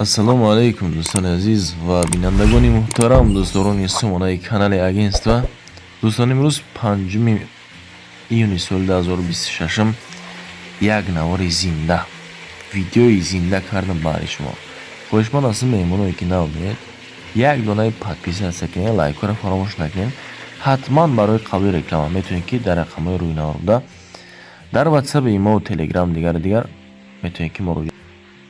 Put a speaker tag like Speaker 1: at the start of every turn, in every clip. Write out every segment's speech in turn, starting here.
Speaker 1: Ассалому алайкум, дӯстони азиз ва бинандагони муҳтарам, дӯстдорони сомонаи канали Агентство. Дӯстон, имрӯз 5 июни соли 2026 як навори зинда, видеои зинда кардам баҳри шумо. Хоҳишманд ҳастам, меҳмоное ки нав меед, як донаи подписаться кунед, лайкҳоро фаромӯш накунед. Ҳатман барои қабули реклама метавонед, ки дар рақамҳои рӯи навор буда, дар ватсап, имо, телеграм, дигару дигар метавонед, ки муроҷиат.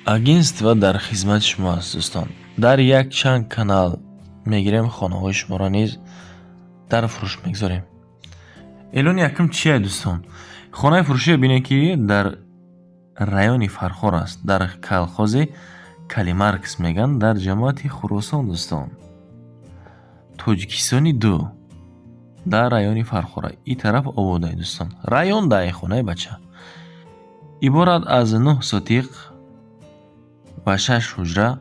Speaker 1: Агентство дар хизмати шумо аст, дӯстон. Дар якчанд канал мегирем, хонаҳои шуморо низ дар фурӯш мегузорем. Эълони якум чие, дӯстон? Хонаи фурӯширо бинед, ки дар райони Фархор аст, дар колхози Калимаркс мегӯянд, дар ҷамоати Хуросон, дӯстон, Тоҷикистони ду, дар райони Фархора. И тараф ободай, дӯстон, район даи хонаи бача иборат аз 9 сотиқ ва шаш ҳуҷра,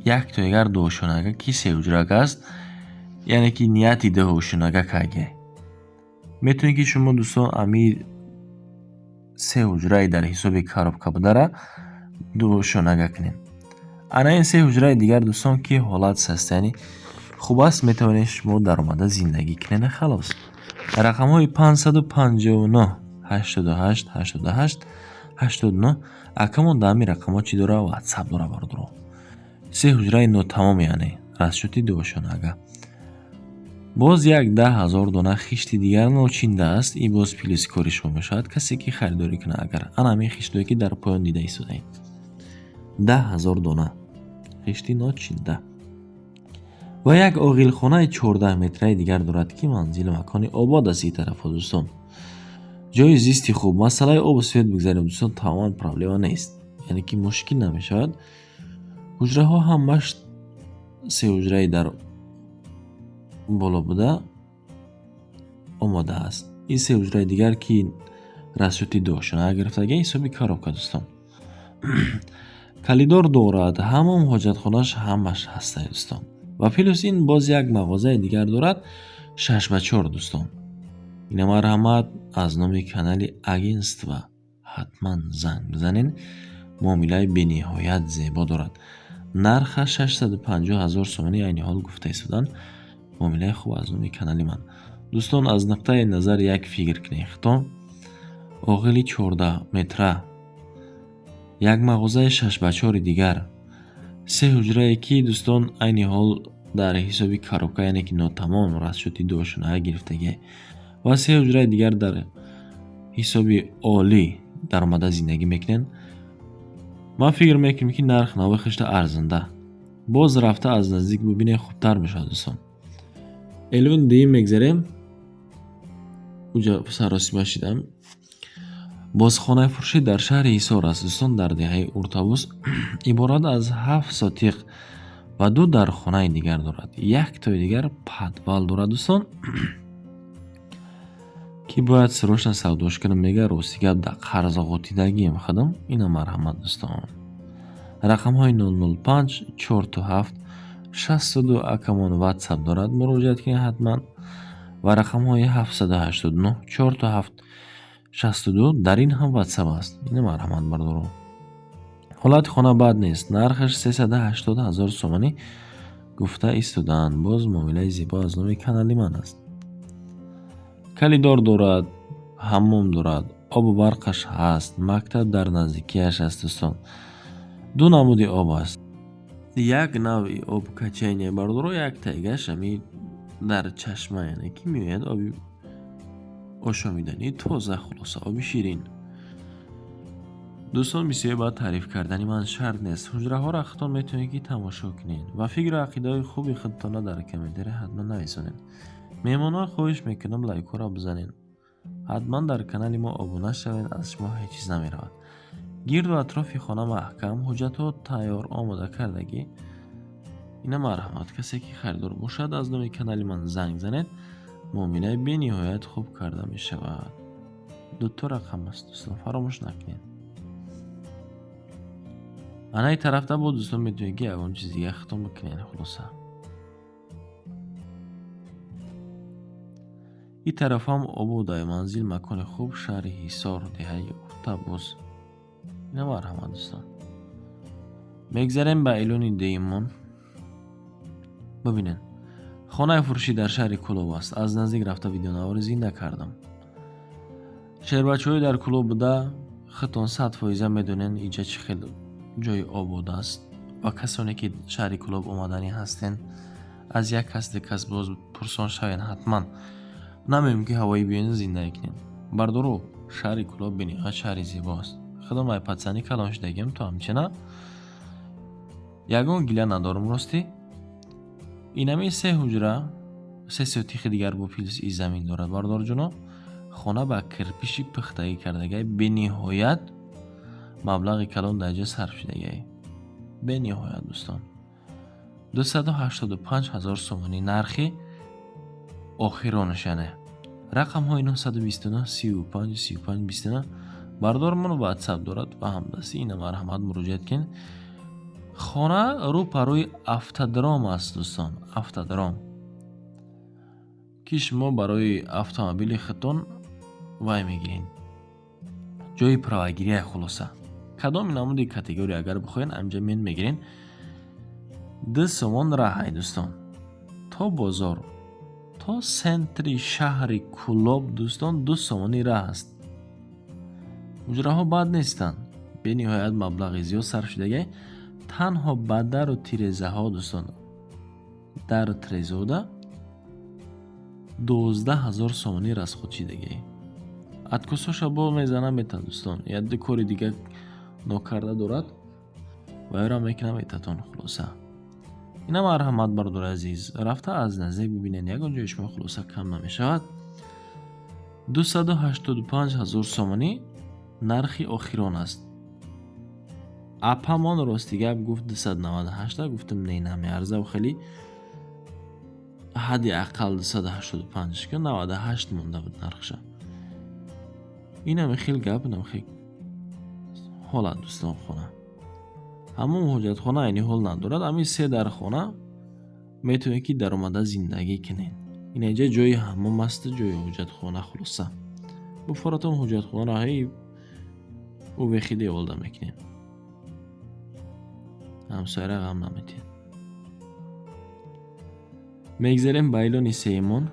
Speaker 1: якто дигар дуошонага, ки сеҳуҷрага аст, яъне ки нияти дуошонага каге. Метавонед, ки шумо, дӯстон, ами се ҳуҷраи дар ҳисоби коробка будара дуошонага кунед. Ана ин се ҳуҷраи дигар, дӯстон, ки ҳолат состояние хуб аст, метавонед шумо даромада зиндагӣ кунед, халос. Рақамҳои 559 88 88 89 акамон дар ҳамин рақамҳо чӣ дора? Ватсап дора, бародаро. Се ҳуҷраи нотамом, яъне расчёти дуошонага. Боз як 10 000 дона хишти дигар ночинда аст. Ин боз плюси кори шумо мешавад, касе ки харидорӣ кунад. Агар ана ҳамин хиштое, ки дар поён дида истодаем, 10 000 дона хишти ночинда ва як оғилхонаи 14 метраи дигар дорад, ки манзили макони обод аст. Ин тарафҳо, дӯстон, ҷои зисти хуб. Масъалаи обу свет бигзарем, дӯстон, тамоман проблема нест, яъне ки мушкил намешавад. Ҳуҷраҳо ҳамаш се ҳуҷраи дар боло буда омода аст. Ин се ҳуҷраи дигар, ки расчёти дуошона гирифтага, ҳисоби коробка, дӯстон. Калидор дорад, ҳамом, ҳоҷатхонааш ҳамаш ҳаста, дӯстон. Ва плюс ин боз як мағозаи дигар дорад, 6 ба 4, дӯстон. Ина марҳамат, аз номи канали Агентство ҳатман занг бизанед. Муомилаи бениҳоят зебо дорад. Нархаш 650 000 сомонӣ айни ҳол гуфта истоданд. Муомилаи хуб аз номи канали ман. Дӯстон, аз нуқтаи назар як фикр кунед хитом: оғили 14 метра, як мағозаи 6 ба 4-и дигар, се ҳуҷрае, ки, дӯстон, айни ҳол дар ҳисоби коробка, яъне ки нотамом, расчёти дуошонаҳа гирифтагӣ, ва се ҳуҷраи дигар дар ҳисоби олӣ даромада зиндагӣ мекунед. Ман фикр мекунам, ки нарх нави хишта арзанда. Боз рафта аз наздик бубинед, хубтар мешавад, дӯстон. Эълони дуюм мегзарем. Уҷа саросима шидам. Боз хонаи фурӯшӣ дар шаҳри Ҳисор аст, дӯстон, дар деҳаи Уртабус, иборат аз ҳафт сотиқ ва ду дархонаи дигар дорад. Яктои дигар подвал дорад, дӯстон, ки бояд срочно савдош кунам, мега. Рости гап, дар қарз ғотидагием худам. Ина марҳамат, дӯстон, рақамҳои 005 47 62 акамон ватсап дорад, муроҷиат кунед ҳатман. Ва рақамҳои 789 47 62 дар ин ҳам ватсап аст. Ина марҳамат, бардоро. Ҳолати хона бад нест, нархаш 380 000 сомонӣ гуфта истодаанд. Боз муомилаи зебо аз номи канали ман аст. Калидор дорад, ҳаммом дорад, обу барқаш ҳаст, мактаб дар наздикиаш аст, дӯстон. Ду намуди об аст: як навъи об качайне, бардоро, як тайгаш ами дар чашма, яъне ки меояд оби ошомиданӣ тоза, хулоса, оби ширин. Дӯстон, бисёре ба таъриф кардани ман шарт нест. Ҳуҷраҳоро худтон метавонед, ки тамошо кунед ва фикру ақидаҳои хуби худтонро дар комментария ҳатман нависонед. Меҳмонон, хоҳиш мекунам, лайкҳоро бизанед, ҳатман дар канали мо обуна шавед, аз шумо ҳеҷ чиз намеравад. Гирду атрофи хона маҳкам, ҳуҷҷатҳо тайёр, омода кардагӣ. Ина марҳамат, касе ки харидор бошад, аз номи канали ман занг занед, муомилаи бениҳоят хуб карда мешавад. Дуто рақам аст, дӯстон, фаромӯш накунед. Анаи тарафта бо, дӯстон, метавонед, ки ягон чиз дига хитом бикунед, хулоса. Ин тарафам ободай, манзил макони хуб, шаҳри Ҳисор, деҳаи Уртабус. Ина марҳамат, дӯстон. Мегзарем ба эълони дуюммон. Бибинед, хонаи фурӯшӣ дар шаҳри Кӯлоб аст. Аз наздик рафта видеонавори зинда кардам. Шербачаҳое дар Кӯлоб буда, худтон 100% медонед, иҷа чӣ хел ҷои обод аст, ва касоне ки шаҳри Кӯлоб омаданӣ ҳастен, аз як кас, ду кас боз пурсон шавен. Ҳатман намеем, ки ҳавои биёен, зиндагӣ кунем. Бардоро, шаҳри Кӯлоб бениҳоят шаҳри зебо аст. Худам ай пацанӣ калон шудагиам, то ҳамчина ягон гила надорам, ростӣ. Инами се ҳуҷра, се сотихи дигар бо плюс и замин дорад, бардорҷоно. Хона ба кирпиши пухтагӣ кардагай, бениҳоят маблағи калон дар ҷо сарф шудагай, бениҳоят, дӯстон. 285 000 сомонӣ нархи охиронаш, яъне рақамҳои 929 35 35 29 бардормон ватсап дорад ва ҳамдастӣ. Ина, марҳамат, муроҷиат кунед. Хона рӯ па рӯи автодром аст, дӯстон, автодром, ки шумо барои автомобили худтон вай мегиред, ҷои правагирия. Хулоса, кадоми намуди категория агар бихоҳед, анҷа мен мегирен. 2 сомон раҳай, дӯстон, то бозор, то центри шаҳри Кӯлоб, дӯстон, 2 сомонӣ раҳ аст. Ҳуҷраҳо бад нестанд, бениҳоят маблағи зиёд сарф шудагай. Танҳо ба дару тирезаҳо, дӯстон, дару тирезаода 12 000 сомонӣ расход шидагай. Откосоша бо мезана мета, дӯстон, як ду кори дига нокарда дорад, вайро мекунам метатон. Хулоса, ина, марҳамат, бародари азиз, рафта аз наздик бибинед, ягон ҷои шумо, хулоса, кам намешавад. 285 000 сомонӣ нархи охирон аст. Апамон, рости гап, гуфт 298. Гуфтам, не, намеарзав, хеле ҳадди ақал 285 ки 98 монда буд нархша. Инаме хел гап, инам хел ҳолат, дӯстон. Хона ҳамон ҳоҷатхона айни ҳол надорад. Ҳамин се дар хона метавонед, ки даромада зиндагӣ кунед. Ина, инҷа ҷои ҳаммом аст, ҷои ҳоҷатхона. Хулоса, буфоратон ҳоҷатхонаро ҳай увехи деволда мекунед, ҳамсояра ғам наметиҳед. Мегзарем ба эълони сеюмон.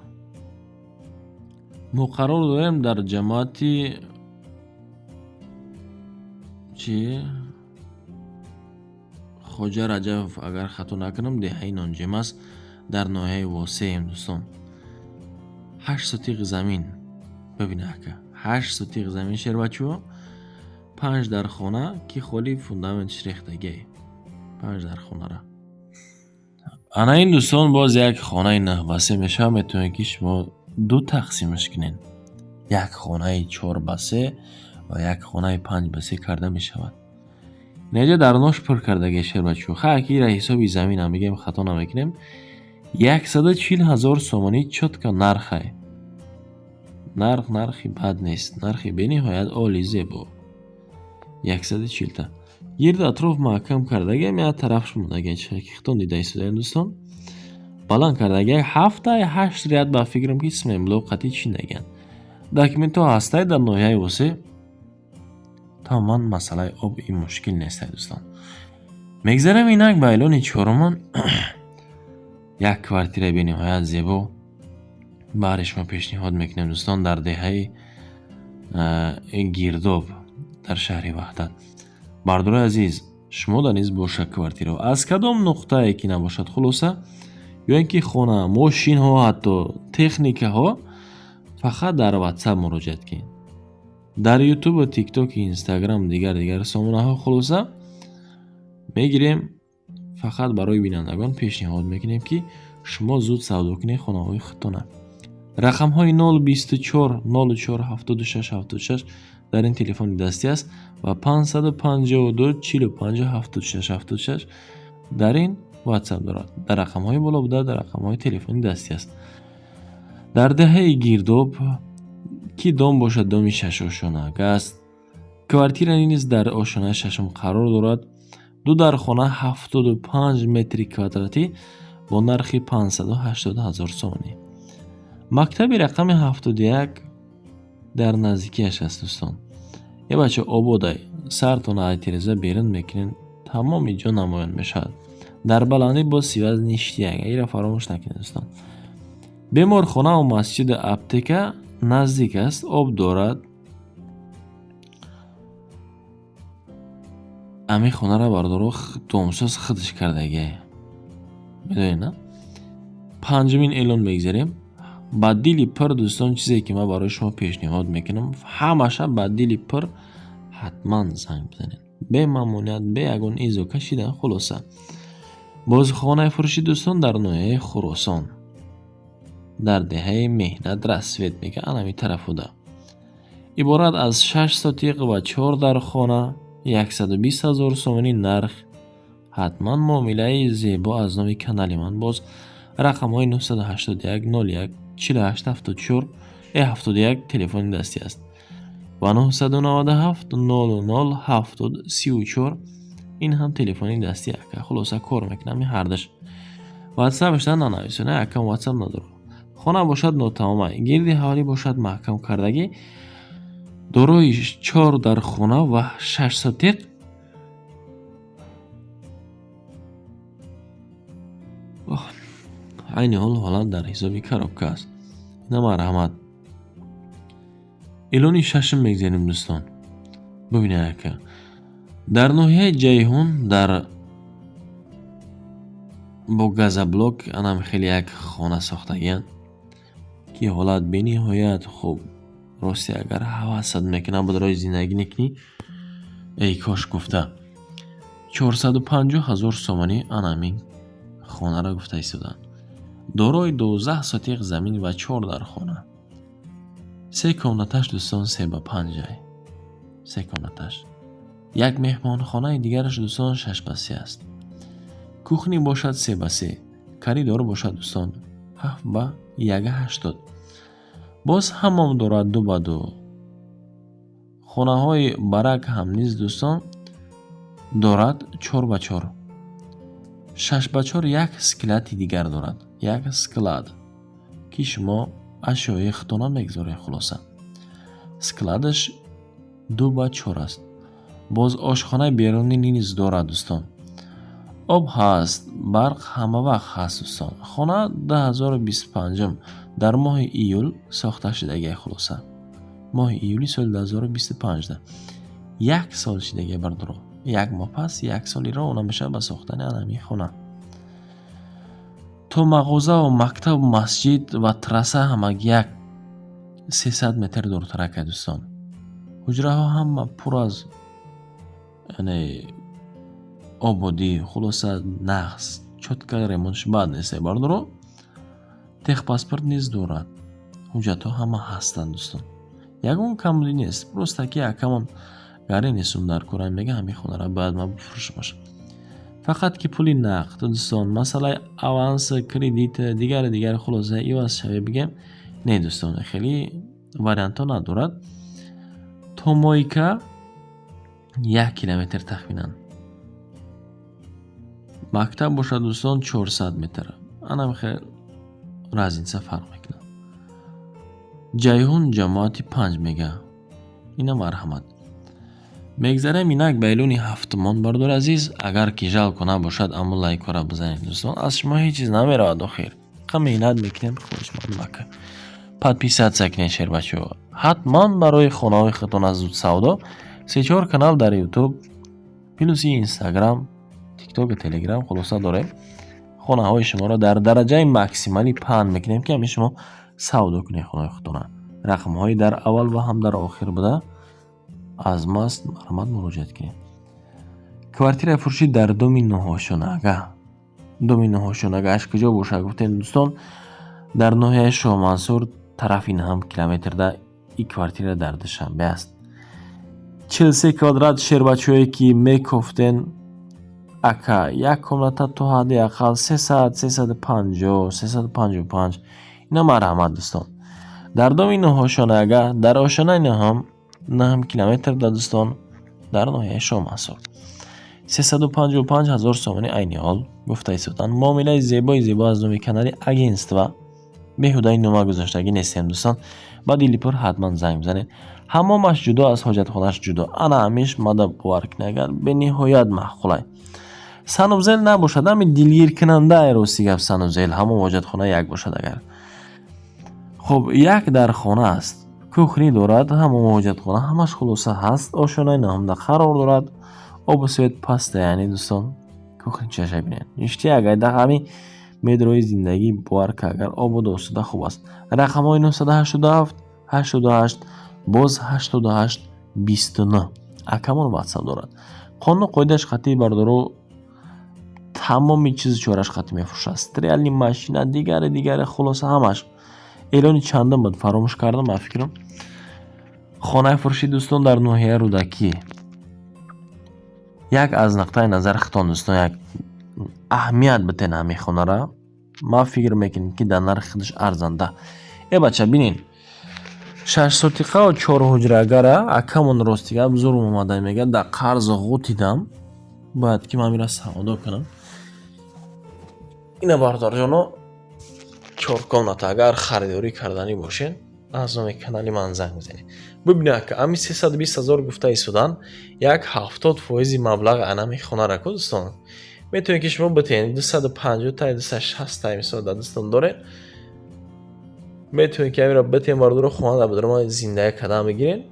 Speaker 1: Мо қарор дорем дар ҷамоати чи Хоҷа Раҷабов, агар хато накунам, деҳаи Нонҷем аст, дар ноҳияи Восеем, дӯстон. 8 сотиқ замин, бибина, ака, 8 сотиқ замин, шербачӯ, панҷ дар хона, ки холи фундаментш рехтагиай, панҷ дар хонара. Ана ин, дӯстон, боз як хонаи 9 ба 3 мешавад. Метавонед, ки шумо ду тақсимаш кунед, як хонаи 4 ба 3 ва як хонаи 5 ба 3 карда мешавад. Инҷа дарунош пур кардагиа, шербачӯ. Ха, ки ира ҳисоби заминам бигем, хато намекунем, 140 000 сомонӣ чётко нархай. Нарх нархи бад нест, нархи бениҳоят оли, зебо. 140-та гирду атроф маҳкам кардагиам, як тарафш мондагиа, ки хитон дида истодаем, дӯстон, баланд кардагиа, ҳафта ҳашт ряд, ба фикрам, ки цементблок қатъи чиндагианд. Документҳо ҳастай, дар ноҳияи Восеъ тамоман масъалаи об ин мушкил нестай, дӯстон. Мегзарем инак ба эълони чорумон. Як квартираи бениҳоят зебо баҳри шумо пешниҳод мекунем, дӯстон, дар деҳаи Гирдоб, дар шаҳри Ваҳдат. Бардорои азиз, шумо низ бошад квартираҳо аз кадом нуқтае ки набошад, хулоса, ё ин ки хона, мошинҳо, ҳатто техникаҳо, фақат дар Ватсап муроҷиат кунед. Дар Ютубу Тиктоку Инстаграм, дигар дигар сомонаҳо, хулоса, мегирем, фақат барои бинандагон пешниҳод мекунем, ки шумо зуд савдо кунед хонаҳои худтона. Рақамҳои 024 04 76 76 дар ин телефони дастӣ аст ва 552 45 76 76 дар ин ватсап дорад. Дар рақамҳои боло буда, дар рақамҳои телефони дастӣ аст. Дар деҳаи Гирдоб, ки дом бошад, доми шашошонак аст. Квартира низ дар ошонаи шашум қарор дорад. Ду дар хона, 75 метри квадратӣ, бо нархи 580 ҳазор сомонӣ. Мактаби рақами 71 дар наздикиаш аст, дӯстон. Е, бача, ободай, сартона ай тиреза берун мекунед, Тамоми ҷо намоён мешавад. Дар баландӣ боз связь ништяк, инро фаромӯш накунед, дӯстон. Беморхонаву масҷиду аптека наздик аст, об дорад. Ҳамин хонаро бародаро домсоз худаш кардагиа. Медонед, на? Панҷумин эълон мегзарем. Ба дили пур, дӯстон, чизе ки ман барои шумо пешниҳод мекунам, ҳамаша ба дили пур ҳатман занг бизанед. Бе мамоният, бе ягон изо кашидан, хулоса. Боз хонаи фурӯшӣ, дӯстон, дар ноҳияи Хуросон, дар деҳаи Меҳнат Рассвет мега, анами тарафуда. Иборат аз 6 сотиқ ва 4 дархона, 120 ҳазор сомонӣ нарх. Ҳатман муомилаи зебо аз номи канали ман. Боз рақамҳои 981 01 48 74 71 телефони дастӣ аст ва 997 00 70 34 ин ҳам телефони дастӣ ака. Хулоса, кор мекунам ин ҳардаш. Ватсапашда нанависона, акам ватсап надорам. Хона бошад нотамома, гирди ҳавлӣ бошад маҳкам кардагӣ, дорои 4 дархона ва 6 сотиқ. Айни ҳол ҳолат дар ҳисоби коробка аст. Ина марҳамат. Эълони шашум мегзарем, дӯстон. Бубинед, ака. Дар ноҳияи Ҷайҳун дар бо газоблок анам хеле як хона сохтагианд, ки ҳолат бениҳоят хуб. Рости, агар ҳавасат мекунад барои зиндагӣ некунӣ, эй кош гуфта. 450 ҳазор сомонӣ анамин хонаро гуфта истоданд. Дорои 12 сотиқ замин ва 4 дархона. 3 комнаташ, дӯстон, 3 ба 5 ҷай. 3 комнаташ. Як меҳмонхонаи дигараш, дӯстон, 6 ба 3 аст. Кухни бошад 3 ба 3, коридор бошад, дӯстон, 7 ба 1,80. Боз ҳаммом дорад 2 ба 2. Хонаҳои барак ҳам низ, дӯстон, дорад 4 ба 4. 6 ба 4 як склади дигар дорад, як склад, ки шумо ашёи худтона мегузоред, хулоса. Складаш 2 ба 4 аст. Боз ошхонаи берунӣ низ дорад, дӯстон. Об ҳаст, барқ ҳама вақт ҳаст, дӯстон. Хона 2025 дар моҳи июл сохта шудагия, хулоса. Моҳи июли соли 2025. Як сол шудагия, бародаро. Як моҳ пас як соли ровно мешавад ба сохтани анами хона. То мағозаву мактабу масҷид ва трасса ҳамагӣ як 300 метр дуртарак, дӯстон. Ҳуҷраҳо ҳама пур аз, яъне, ободӣ, хулоса, нағз, чётко ремонтш бад нест, бародаро. Техпаспорт низ дорад. Ҳуҷҷатҳо ҳама ҳастанд, дӯстон. Ягон камбудӣ нест. Просто ки акамон гаре нестум дар кора, мега ҳамин хонаро бояд ман бифурӯшамаш. Фақат ки пули нақд, дӯстон, масъалаи аванс, кредит, дигару дигар, хулоса, иваз шаве бигем, не, дӯстон, хеле вариантҳо надорад. То мойка 1 километр тахминан. Мактаб бошад, дӯстон, 400 метр. Анам хел разница фарқ мекунад. Ҷайҳун ҷамоати 5 мега. Ина марҳамат. Мегзарем инак ба эълони ҳафтумон, бародари азиз. Агар ки жалко набошад, аммо лайкҳоро бизанед, дӯстон. Аз шумо ҳеҷ чиз намеравад охир. Қа меҳнат мекунем, хоҳишманд ака. Подписаться кунед, шербачаҳо. Ҳатман барои хонаҳои худтон аз зуд савдо 3-4 канал дар YouTube, плюси Instagram, TikTok, Telegram, хулоса дорем. Хонаҳои шуморо дар дараҷаи максималӣ паҳн мекунем, ки ҳамин шумо савдо кунед хонаҳои худтона. Рақамҳои дар аввал ва ҳам дар охир буда аз маст, марҳамат, муроҷиат кунед. Квартираи фурӯшӣ дар доми Ноҳошонага. Доми Ноҳошонагааш куҷо бошад, гуфтем, дӯстон, дар ноҳияи Шоҳмансур, тарафи наҳам километрда и квартира дар Душанбе аст. 43 квадрат, шербачаҳое ки мекофтен, ака, як комната то ҳадди ақал 300, 350, 355. Ина марҳамат, дӯстон. Дар доми Ноҳошонага, дар ошонаи наҳам, наҳам километрда, дӯстон, дар ноҳияи Шоҳмансур. 355 ҳазор сомонӣ айни ҳол гуфта истоданд. Муомилаи зебои зебо аз номи канали агентства. Беҳудаи нома гузоштагӣ нестем, дӯстон. Ба дили пур ҳатман занг бизанед. Ҳаммомаш ҷудо аст, ҳоҷатхонааш ҷудо. Ана ҳамиш мада, бовар кунед, агар бениҳоят маъқулай. Санузел набошад, ҳами дилгиркунанда, рости гап, санузел, ҳамон ҳоҷатхона як бошад агар. Хуб, як дар хона аст, кухня дорад, ҳамон ҳоҷатхона, ҳамаш хулоса ҳаст. Ошёнаи нуҳумда қарор дорад, обу свет паста. Яъне, дӯстон, кухня чаша бинед, ништяк. Айда ҳами медрои зиндагӣ, бовар ка, агар ободу осуда хуб аст. Рақамҳои 987 88, боз 88 29 акамон ватсап дорад. Қонуну қоидааш қатъӣ, бардору, тамоми чизу чораш қатъӣ мефурӯшад: стиральный машина, дигаре, дигаре, хулоса ҳамаш. Эълони чандум буд, фаромӯш кардам, ба фикрам. Хонаи фурӯшӣ, дӯстон, дар ноҳияи Рӯдакӣ. Як аз нуқтаи назари худтон, дӯстон, як аҳамият битен ҳамин хонара. Ман фикр мекунем, ки дар нархи худаш арзанда. Э бача, бинед, шашсотиқау чорҳуҷрагара акамон, рости гап, зурм омада, мегӯяд, дар қарз ғутидам, бояд ки ман ира савдо кунам. Ина, бародарҷоно, чор комната. Агар харидорӣ карданӣ бошед, аз номи канали ман занг бизанед. Бибинед, ака, ами 320 000 гуфта истодан, як 70 фоизи маблағи анами хонара ку, дӯстон, метавонед, ки шумо битен. 250 тай, 260 тай, мисол, дар дастон доред, метавонед, ки амиро битен, бардоро, хона дар бидрома зиндагӣ кардан бигиред,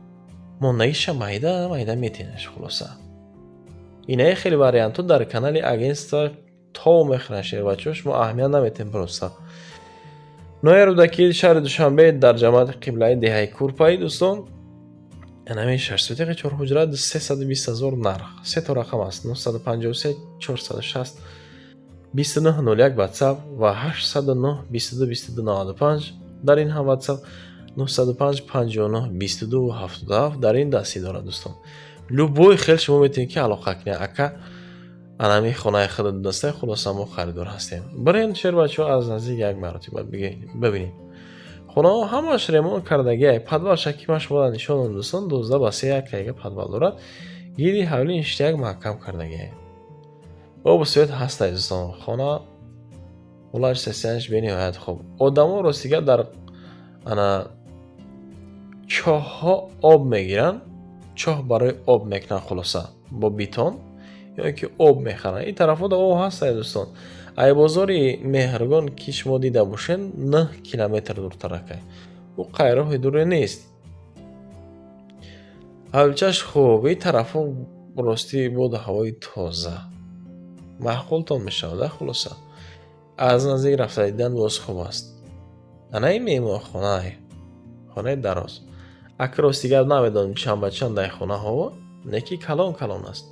Speaker 1: мондагиша майда майда метенаш. Хулоса, инаи хеле вариантҳо дар канали агентство то мехӯранд, шербачаҳо, шумо аҳамият наметем просто. Ноҳияи Рӯдакӣ, шаҳри Душанбе, дар ҷамоати Қиблаи, деҳаи Курпаи, дӯстон, анами шашсотиқи чорҳуҷра, 320 000 нарх. Се то рақам аст: 953 460 29 01 ватсап ва 809 22 22 95 дар ин ҳам ватсап, 905 59 22 77 дар ин дастӣ дорад. Дӯстон, любой хел шумо метавонед, ки алоқа кунед. Ака, анами хонаи худат дастай, хулоса, мо харидор ҳастем. Бирен, шербачаҳо, аз наздик як маротиба бибинед. Хонаҳо ҳамаш ремонт кардагиай. Подвалша ки ман шуморо нишон додам, дӯстон, 12 ба 3 як тайга подвал дорад. Гири ҳавли ништяк маҳкам кардагиай. Обу свет ҳастай, дӯстон. Хона ҳолаш, состоянияш бениҳоят хуб. Одамо, ростига, дар ана чоҳҳо об мегиранд, чоҳ барои об мекунанд, хулоса, бо бетон ё ки об мехаранд. Ин тарафҳо об ҳастай, дӯстон. Ай бозори Меҳргон, ки шумо дида бошед, 9 километр дуртаракай, ӯ қайроҳи дуре нест. Ҳавличаш хуб. Ин тарафҳо, ростӣ, боду ҳавои тоза маъқултон мешавад. Хулоса, аз наздик рафта дидан боз хуб аст. Ана ин меҳмонхонае, хонаи дароз. Ака, рости гап, намедонам чанд ба чанд ай хонаҳо, не ки калон калон аст.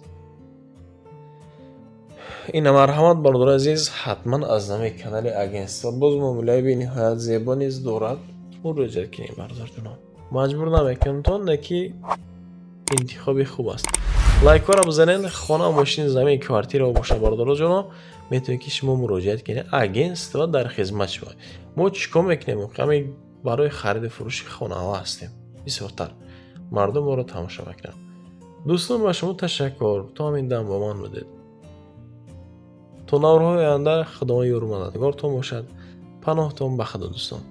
Speaker 1: Ина, марҳамат, бародари азиз, ҳатман аз номи канали агентство. Боз муомилаи бениҳоят зебо низ дорад. Муроҷиат кунем, бародарҷонон, маҷбур намекунтон, не ки интихоби хуб аст. Лайкҳоро бизанед. Хона, мошини, замин, квартира бошад, бародароҷоно, метавонед, ки шумо муроҷиат кунед. Агентство дар хизмат шумо. Мо чӣ кор мекунем? Ҳами барои хариду фурӯши хонаҳо ҳастем. Бисёртар мардум моро тамошо мекунанд. Дӯстон, ба шумо ташаккур, то ҳамин дам бо ман будед. То наворҳои оянда Худованд ёру мададгортон бошад. Паноҳтон ба Худо, дӯстон.